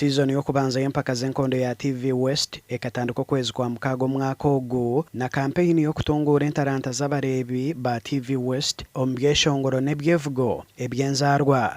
Siizoni y'okubanza y'empaka z'enkondo ya TV West ekatandika okwezi kwa mukaaga omwaka ogu na kampeyini y'okutunguura entaranta z'abareebi ba TV West omu byeshongoro n'ebyevugo eby'enzaarwa.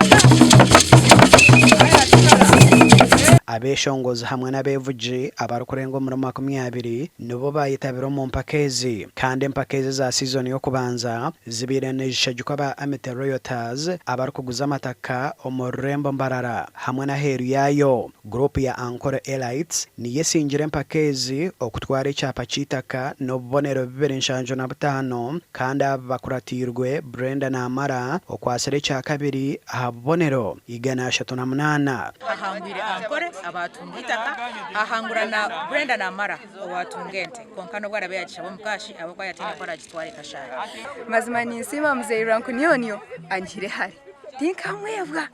Abeeshongozi hamwe n'abeevugi abarikurenga omuri 20 nibo baayetabire omu mpaka ezi kandi empaka ezi eza siizoni y'okubanza zibaire nizishagikwa aba Amity Realtors abarikuguza amataka omu rurembo Mbarara hamwe n'aheeru yaayo. Guruupu ya Ankole Elites niyo esingire empaka ezi okutwara ekyapa ky'eitaka n'obubonero 275 kandi aba bakuratiirwe Brenda Namara okwatsire ekyakabiri aha bubonero 138. Ahangwire Ankole abaatunga eitaka, ahangura na Brenda Namara owaatunga ente kwonka n'obu araabe yaagishaba omu kaashi ahabw'okuba yaatiina ku araagitware ekashaara. Mazima ninsiima muzeeyi Rwankunyonyo anyihire hare tinkamwebwa.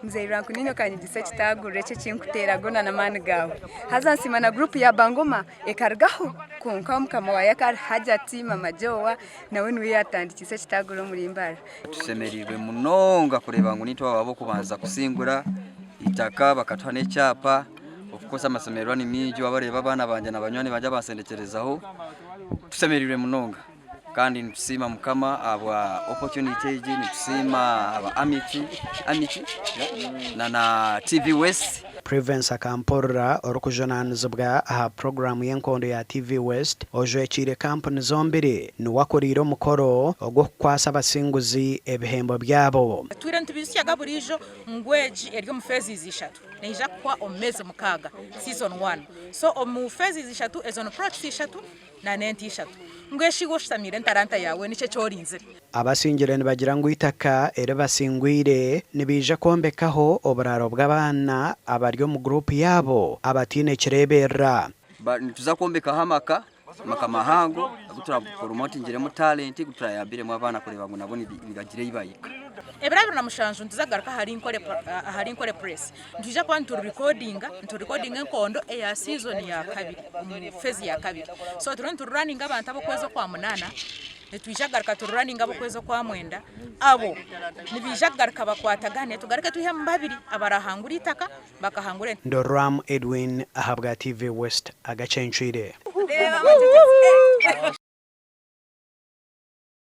Muzeeyi Rwankunyonyo akanyegyesa ekitaaguriro eki ekinkuteera goona n'amaani gaawe. Haza nsiima na guruupu ya Bangoma ekarugaho kwonka mukama waayo akaba ari Hajati Mama Joa nawe niwe yaatandikiise ekitaaguriro omuri Mbarara. Tushemereirwe munonga kureeba ngu nitwe ab'okubanza kusingura eitaka bakatuha n'ekyapa. Of course amashemererwa ni mingi wabareeba abaana bangye na banywani bangye abansendekyerezaho tushemereirwe munonga kandi nitusiima mukama ahabwa opportunity egi nitusiima aba Amity, Amity na na TV West. Prevence Akamporora orikujunaanizibwa aha puroguraamu y'enkondo ya TV West ojwekiire kampuni zombiri niwe akuriire omukoro ogw'okukwasa abasinguzi ebihembo byabo. Twire nitubizusyaga buriijo ngu egi eri omu phases ishatu. Neija kuhwa omu meezi mukaaga, season one. So omu phases ishatu ezo ni plots ishatu na n'ente ishatu. Mbwenu shi iwe oshutamiire entaranta yaawe niki eki orinzire? Abasingire nibagira ngu eitaka eri basingwire nibaija kwombekaho oburaaro bw'abaana abari omu guruupu yaabo abataine kireeberera. Nituza kwombekaho amaka, amaka mahango agu turaporomotingiremu talenti agu turayambiremu abaana kureeba ngu nabo nibagira ei bahika. Ebiro 27 nituza kugaruka ahari Nkore ahari Nkore Press. Nitwija kuba niturikodinga niturikodinga enkondo eya season ya kabiri omu phase ya kabiri. So turiyo nitururaninga abantu ab'okwezi okwa munaana, nitwija kugaruka tururaninge ab'okwezi okwa mwenda, abo nibaija kugaruka bakwatagane tugaruke twihemu babiri abarahangure eitaka bakahangura ente. Ndoram Edwin ahabwa TV West agacencwire.